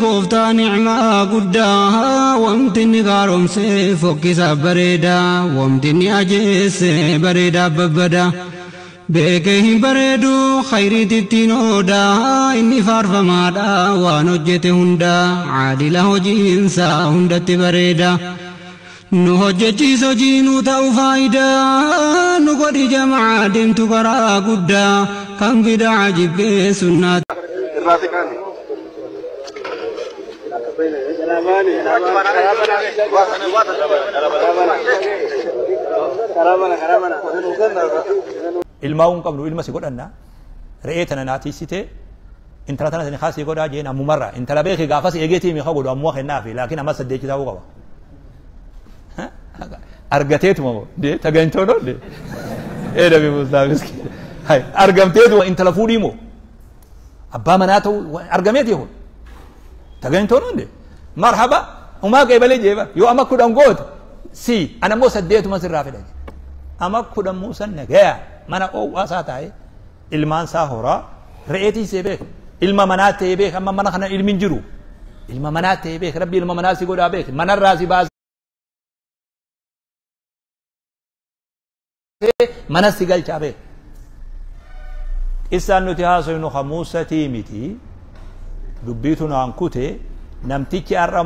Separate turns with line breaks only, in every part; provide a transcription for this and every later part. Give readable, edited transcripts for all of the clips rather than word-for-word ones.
Gooftaa nicmaa guddaa, wanti inni gaaromse fokkisaa bareedaa, wanti inni ajeesse bareedaa babbadaa. Beekee hin bareedu khayriitittiin oodaa, inni faarfamaadha waan hojjete hundaa, caadila hojiinsaa hundatti bareeda. Nu hojjechiis hojii nu ta'u faayidaa, nu godhi jamaa deemtu karaa guddaa, kan bidaa jibbee sunnaa.
Ilmaa hin qabnu, ilma si godhanna, re'ee tana naa tiisitee, intala tana sani kaasii godhaa jeen. Ammumarra intala beeki gaafas eegeetii miika godhu ammoo kennaafi, laakiin amma saddeechi ta'uu qaba. Argateetuma moo de tagaintoo de ee Nabi Musaa miskiin hay argamteetuma intala fuudhii moo abbaa manaa ta'uu argameeti kun tagaintoo de marhaba umaa qeebalee jeeba yoo ama 10 goote si ana immoo 8uma sirraa fedha jee. Ama 10 Musan nagaya mana oowwaa isaa taa'ee ilmaan isaa horaa, re'eetii see beek, ilma manaa ta'ee beek. Amma mana kana ilmi hin jiru, ilma manaa ta'ee beek. Rabbi ilma manaa si godhaa beek, manarraa si baasee mana si galchaa beek. Qissaan nuti haasofnu ka Muusatii miti, dubbiitu naan kute. Namtichi har'a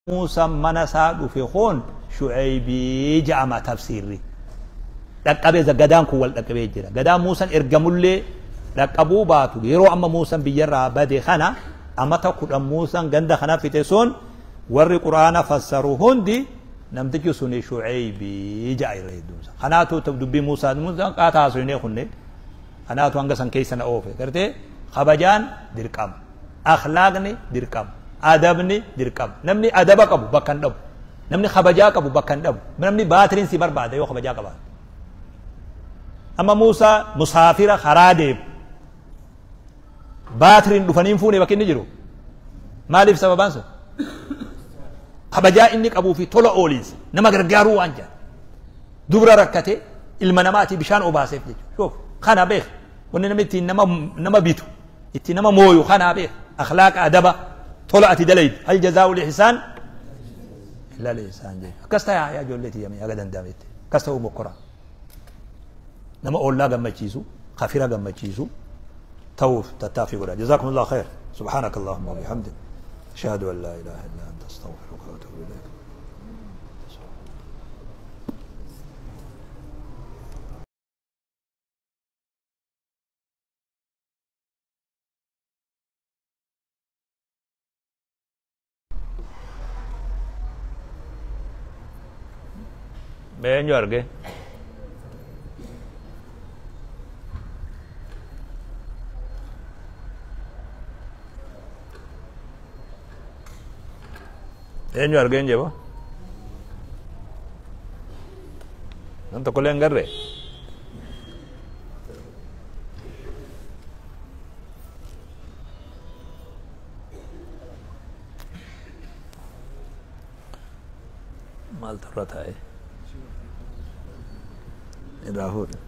Muusan mana isaa dhufe kun Shu'aybii ja'ama. Tafsiirri dhaqqabee gadaan kun wal dhaqqabee jira. Gadaan Muusan ergamullee dhaqqabuu baatu, yeroo amma Muusan biyyarraa bade kana amata 10 Muusan ganda kana fixe sun, warri Qur'aana fassaru hundi namtichi suni Shu'aybii ja'a irra hedduunsa. Kanaatu dubbii Muusaa Muusaan qaataa haasofnee kunne kanaatu hanga san keessa na oofe. Gartee kabajaan dirqama, akhlaaqni dirqama, adabni dirqama. Namni adaba qabu bakka hin dhabu, namni kabajaa qabu bakka hin dhabu, namni baatiriin si barbaada yoo kabajaa qabaate. Amma Muusaa musaafira karaa deemu baatiriin dhufanii hin fuune bakki inni jiru. Maaliif? Sababaan sun kabajaa inni qabuu fi tola ooliinsa nama gargaaruu waan jedhan, dubra rakkate ilma namaatii bishaan obaaseef jechuudha. Shoof kana beek, wanni namni ittiin nama bitu, ittiin nama mooyu kana beek: akhlaaqa, adaba, tola ati dalaydu. هل جزاء الإحسان إلا الإحسان jechuudha. Akkas ta'e yaa ijoollee tiyyame, haga danda'ametti akkas ta'uu mokkora, nama ollaa gammachiisu, kafira gammachiisu ta'uuf tattaaffii godha. جزاكم الله خير. سبحانك اللهم وبحمدك، أشهد أن لا إله إلا أنت، أستغفرك وأتوب إليك. Eenyu arge? Eenyu argeen jebo? Nam tokkollee hin garre. Maaltu irra taa'e? Irraa fuudhe.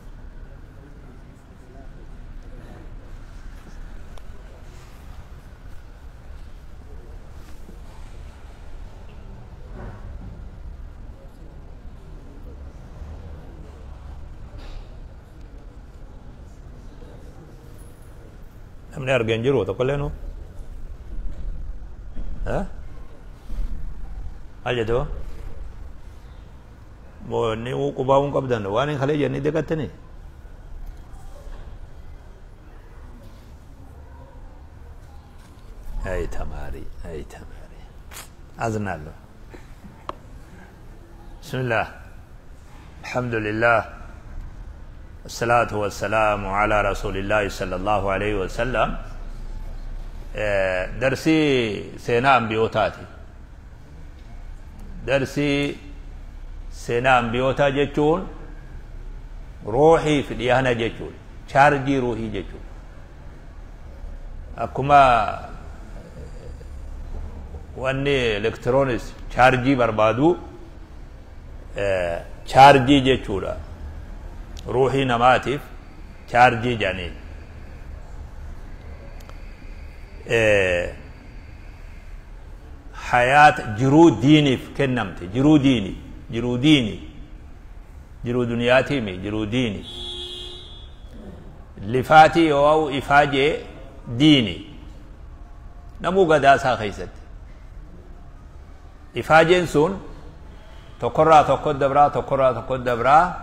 Namni arge hin jiru tokkollee nu? Maal jette hoo? Moo inni qubaa hin qabdan waan hin kalee jennee dagattanii? አይ ተማሪ፣ አይ ተማሪ፣ አዝናለሁ። بسم الله، الحمد لله، الصلاة والسلام على رسول الله صلى الله عليه وسلم. درسي seenaa ambiyootaati. Darsii seenaa ambiyootaa jechuun ruuxii fi dhiyaana jechuudha. Chaarjii ruuhii jechuudha. Akkuma wanni elektiroonis chaarjii barbaadu, chaarjii jechuudha. Ruuhii namaatiif Chaarjii jedhaniin. Hayaata jiruu diiniif kennamte, jiruu diini, jiruu diini, jiruu duniyaatiimi, jiruu diini. Lifaatii yoo ifaajee diini namuu gadaa isaa keessatti ifaajeen sun tokkorraa tokko dabraa, tokkorraa tokko dabraa,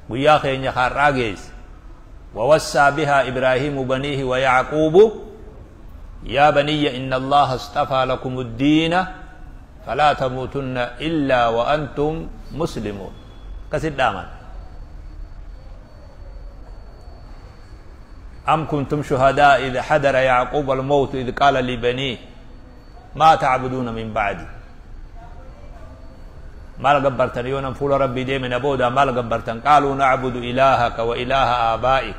guyyaa keenya har'aa geesse. ووسى بها إبراهيم بنيه ويعقوب يا بني إن الله اصطفى لكم الدين فلا تموتن إلا وأنتم مسلمون. كسد داما أم كنتم شهداء إذ حضر يعقوب الموت إذ قال لبنيه ما تعبدون من بعدي. ما لقبرتن يونا فول ربي دي من أبودا ما لقبرتن. قالوا نعبد إلهك وإله آبائك.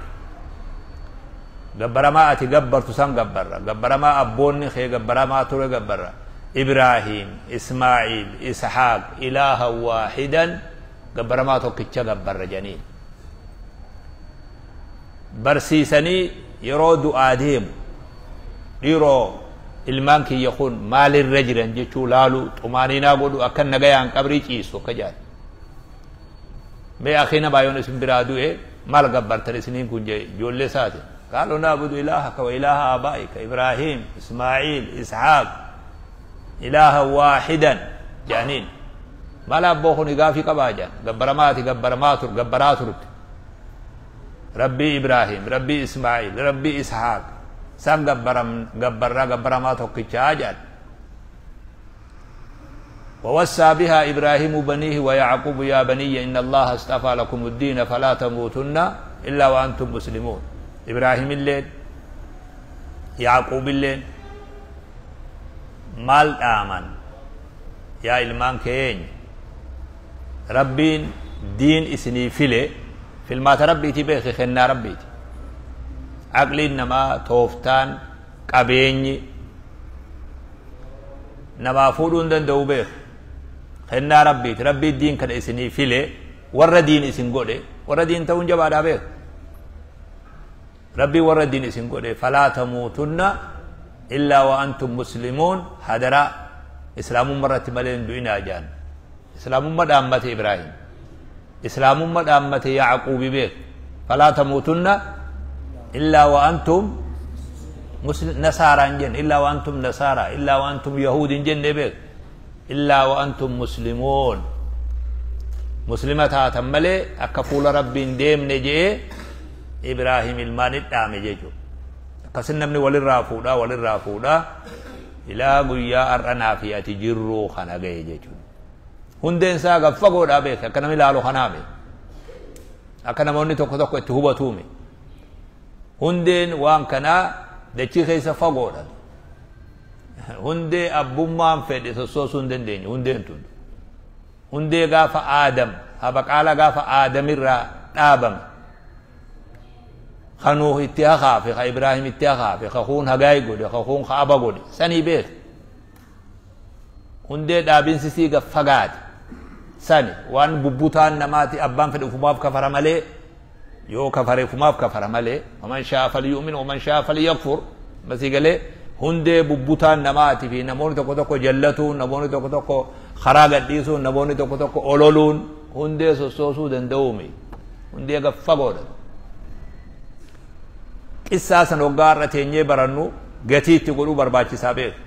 قبر ما أتي قبر تسان قبر، قبر ما أبوني خي قبر ما ترى قبر. إبراهيم إسماعيل إسحاق إلها واحدا قبر ما توكتش قبر جنين. برسيسني يرود آدم يرو ilmaan kiyya kun maalirra jiran jechuu laalu xumaaniinaa godhu akka nagayaan qabrii ciisu akka jaal. Mee akhiina baayoon isin biraa du'e maal gabbartan isiniin kun jee ijoollee isaati. Qaaluu naabudu ilaahaka wa ilaaha aabaa'ika Ibraahiim Ismaaciil Isxaaq ilaaha waahidan jedhaniin. Maal abboo kun gaafii qabaa jedhan gabbaramaati gabbaramaa tur gabbaraa turte. Rabbii Ibraahiim Rabbii Ismaaciil Rabbii Isxaaq san gabbarraa gabbaramaa tokkichaa jedhan. ووسى بها إبراهيم بنيه ويعقوب يا بني إن الله اصطفى لكم الدين فلا تموتن إلا وأنتم مسلمون. إبراهيم الليل يعقوب الليل مال آمن يا إلمان كين ربين دين إسني فيلي في المات ربيتي بيخي خنا ربيتي عقلي نما توفتان قبيني نما فودون دندو بيخ خنا ربيت ربي الدين كان إسني فيلي ور دين إسن قولي ور دين تون جبا بيخ ربي ور دين إسن قولي فلا تموتن إلا وأنتم مسلمون. هدرا إسلام مرة ملين دوينا جان إسلام مرة أمة إبراهيم إسلام مرة أمة يعقوب بيخ فلا تموتن إلا وأنتم مسلم نصارى جن إلا وأنتم نصارى إلا وأنتم يهود جن بيك إلا وأنتم مسلمون. مسلمة تملي أكفول ربي ديم نجي إبراهيم المان الدام جيجو كسن من وللرافودا وللرافودا إلى قيا أرنا في أتجرو خناقي جيجو هندين ساقا فقودا بيك أكنا ملالو خنامي أكنا موني توكو توكو اتهوبة تومي hundeen waan kanaa dachii keessa fagoodha. Hundee abbummaan fedhe sossoosuu hin dandeenye hundeen tun. Hundee gaafa Aadam habaqaala gaafa Aadamirraa dhaabame. Ka Nuuh itti hakaafe, ka Ibraahim itti hakaafe, ka kuun hagaay godhe, ka kuun ka aba godhe sanii beek. Hundee dhaabinsi sii fagaate sani waan bubbutaan namaati abbaan fedhe ufumaaf kafara malee yoo kafare fumaaf kafara malee waman shaa falyu'min waman shaa falyakfur masii galee hundee bubbutaan namaati fi namoonni tokko tokko jallatuun namoonni tokko tokko karaa gadhiisuun namoonni tokko tokko ololuun hundee sossoosuu danda'uumi hundee gaffagoodha. Qissaa san hoggaa irra teenyee barannu gatii itti godhuu barbaachisaa beeku.